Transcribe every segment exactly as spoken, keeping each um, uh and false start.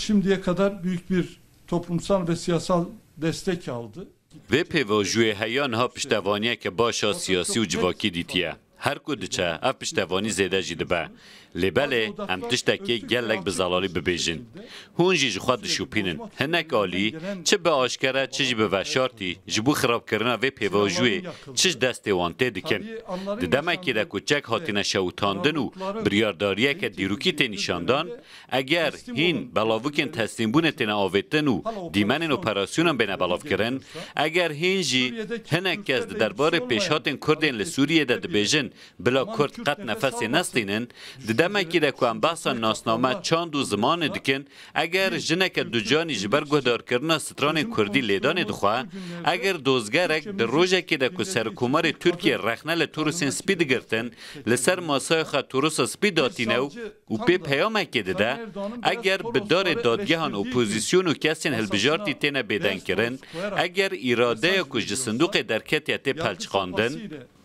Şimdiye kadar büyük bir toplumsal ve siyasal destek aldı. Vê pêvajoyê heya niha piştevaniyeke baş a siyasî û civakî dîtiye. Her ku diçe, ev piştevanî zêde jî dibe. Lê belê, em tiştekê gelek bi zelalî bibêjin. Hûn jî ji xwe dişopînin. Hinek alî, çi bi aşkere, çi jî bi veşartî, ji bo xirabkirina vê pêvajoyê çi ji destê wan tê dikin. Di demekê de ku çek hatine şewitandin û biryardariyeke dîrokî tê nîşandan, eger hîn belavokên teslîmbûnê têne avêtin û dîmenên operasyonan bêne belavkirin, eger hîn jî hinek kes di derbarê pêşhatên Kurdên li Sûriyê de dibêjin, bila Kurd qet nefesê nestînin, di demekî de ku em behsa nasname, çand û zimanê dikin, eger jineke ducanî ji ber guhdarkirina stranên Kurdî lêdanê dixwe, eger dozgerek di rojekê de ku Serokkomarê Tirkiyê rexne li torosên spî digirtin, li ser masaya xwe torosa spî datîne û û pê peyamekê dide, eger bi darê dadgehan opozîsyon û kesên hilbijartî têne bêdengkirin, eger îradeya ku ji sindoqê derketiye tê pelçiqandin,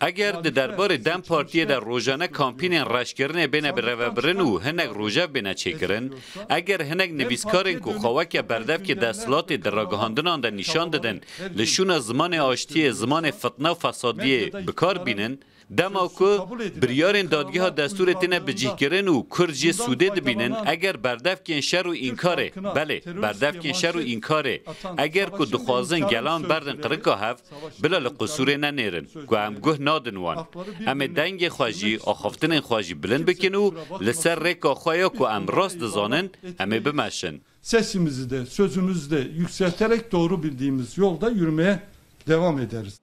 eger di derbarê DEM Partiyê de rojane kampînên reşkirinê bêne birêvebirin û hinek rojev bêne çêkirin, eger hinek nivîskarên ku xwe weke berdevkê desthilatê di ragihandinan de nîşan didin, li şûna zimanê aştiyê, zimanê fitne û fesadiyê bi kar bînin, dema ku biryarên dadgeha destûrê têne bicihkirin û Kurd jê sûdê dibînin, eger berdevkên şer û înkarê, belê, berdevkên şer û înkarê, eger ku dixwazin gelan berdin qirika hev, bila li qisûrê nenêrin, ku em guh nadin wan. Em ê dengê xwe jî, axaftinên xwe jî bilind bikin û li ser rêka xwe ya ku em rast dizanin, em ê bimeşin. Sesimizi de, sözümüzü de yükselterek doğru bildiğimiz yolda yürümeye devam ederiz.